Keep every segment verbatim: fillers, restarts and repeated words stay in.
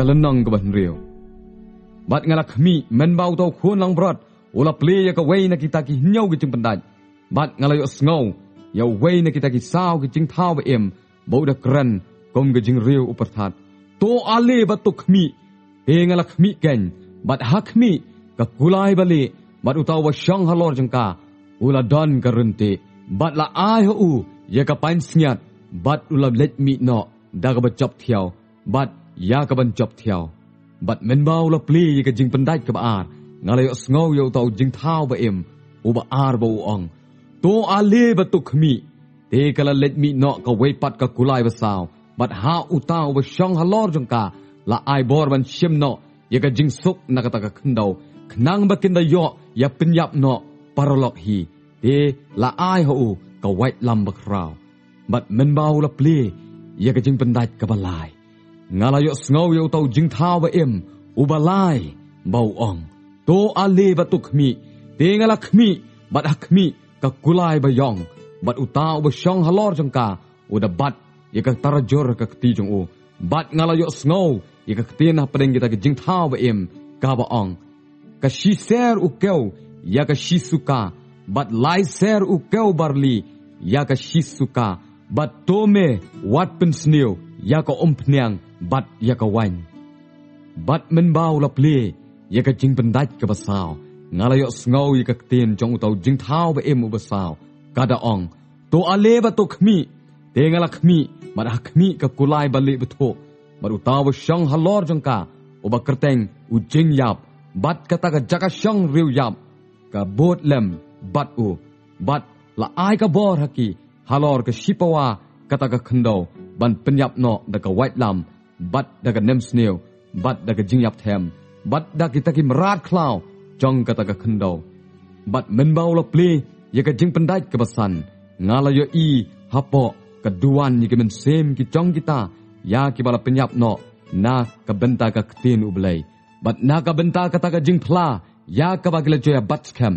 Ka lynnong kaba hynriew. Bad nga la khmih, mynba uta u khun langbrot u la plie ïa kawei na kita ki hynñiew ki jingpyndait. Bad nga la ïohsngew ïa uwei na kita ki saw ki jingthaw ba-im, ba u da kren kum ka jingriew u pyrthat: To ale bad to khmih. Te nga la khmih keiñ, bad ha khmih, ka kulai balieh, bad uta uba shong halor jong ka, u la don ka ryntieh. Bad la ai ha u ïa ka pansngiat, bad u la leit mih noh da kaba jop thiaw bad ïa kaban jop thiaw. Bad mynba u la plie ïa ka jingpyndait kaba ar, nga la ïohsngew ïa uta u jingthaw ba-im uba ar ba u ong: To ale bad to khmih. Te ka la leit mih noh kawei pat ka kulai basaw, bad ha uta uba shong halor jong ka la ai bor ban shim noh ïa ka jingsuk na kata ka khyndew, khnang ba kin da ïoh ïa pynïap noh paralok hi. Te la ai ha u ka waitlam bakhraw. Bad mynba u la plie ïa ka jingpyndait kaba lai, nga la ïohsngew ïa uta u jingthaw ba-im uba lai ba u ong: To ale bad to khmih. Te nga la khmih, bad ha khmih, ka kulai baïong, bad uta uba shong halor jong ka u da bat ïa ka tarajur ha ka kti jong u. Bad nga la ïohsngew ïa ka ktien hapdeng kita ki jingthaw ba-im kaba ong: Ka shi ser u kew ïa ka shi suka, bad lai ser u kew barli ïa ka shi suka, bad to me wat pynsniew ïa ka umphniang bad ïa ka waiñ. Bad mynba u la plie ïa ka jingpyndait kaba saw, nga la ïohsngew ïa ka ktien jong uta u jingthaw ba-im uba saw, ka da ong: To ale bad to khmih. Te nga la khmih, bad ha khmih, ka kulai balieh bthuh, bad uta uba shong halor jong ka uba kyrteng u Jingïap, bad kata ka jaka shong riewïap ka bud lem bad u. Bad la ai ka bor ha ki halor ka shi pawa kata ka khyndew ban pynïap noh da ka waitlam, bad da ka nemsniew, bad da ka jingïapthem, bad da kita ki mrad khlaw jong kata ka khyndew. Bad mynba u la plie ïa ka jingpyndait kaba san, nga la ïohi hapoh ka duwan ïa ki mynsiem ki jong kita ïa kiba la pynïap noh na ka bynta ka ktien U Blei, bad na ka bynta kata ka jingphla ïa kaba ki la ju ïa bat skhem.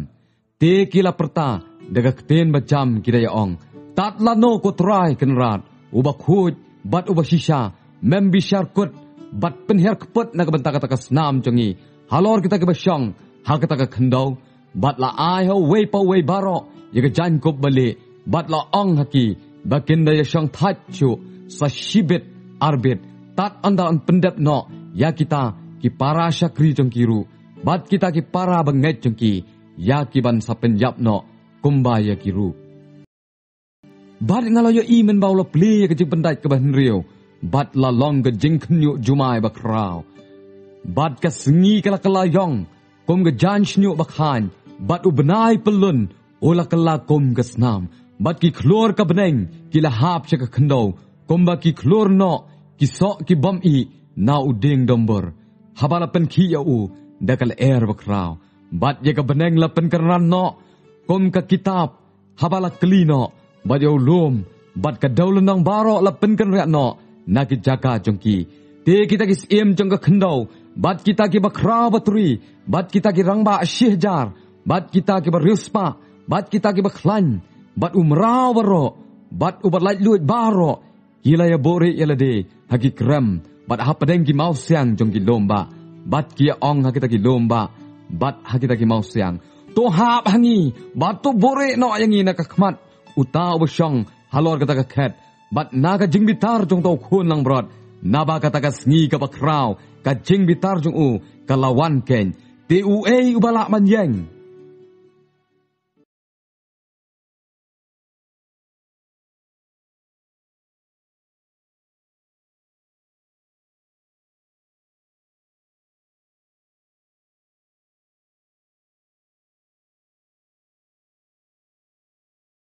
Te ki la pyrta da ka ktien bajam, ki da ïa ong: Tad lano, ko Trai Kynrad, uba khuid bad uba shisha, mem bishar kut bad pynhiar kput na ka bynta kata ka snam jong ngi halor kita kiba shong ha kata ka khyndew? Bad la ai ha uwei pa uwei baroh ïa ka jaiñkup balieh, bad la ong ha ki ba kin da ïa shong thait shuh sa shibit arbit, tad ynda yn pyndep noh ïa kita ki para shakri jong ki ruh, bad kita ki para bangeit jong ki, ïa ki ban sa pynïap noh kumba ïa ki ruh. Bad nga la ïohi mynba u la plie ïa ka jingpyndait kaba hynriew, bad la long ka jingkhynñiuh jumai bakhraw. Bad ka sngi ka la kylla ïong kum ka jaiñ shñiuh bakhain, bad u bnai pyllun u la kylla kum ka snam, bad ki khlur ka bneng ki la hap sha ka khyndew, kumba ki khlur noh ki soh ki bym ih na u dieng dumbur, haba la pynkhih ïa u da ka lyer bakhraw. Bad ïa ka bneng la pynkynran noh kum ka kitab haba la kli noh, bad ïa u lum bad ka dewlynnong baroh la pynkynriah noh na ki jaka jong ki. Te kita ki syiem jong ka khyndew, bad kita kiba khraw batri, bad kita ki rangbah shihajar, bad kita kiba riewspah, bad kita kiba khlaiñ, bad u mraw baroh, bad uba laitluid baroh, ki la ïa buhrieh ïa lade ha ki krem bad hapdeng ki mawsiang jong ki lum bah, bad ki ïa ong ha kita ki lum bah bad ha kita ki mawsiang: To hap ha ngi, bad to buhrieh noh ïa ngi na ka khmat uta uba shong halor kata ka khet, bad na ka jingbitar jong uta u khun langbrot, naba kata ka sngi kaba khraw ka jingbitar jong u ka la wan keiñ. Te uei uba lah ban ïeng?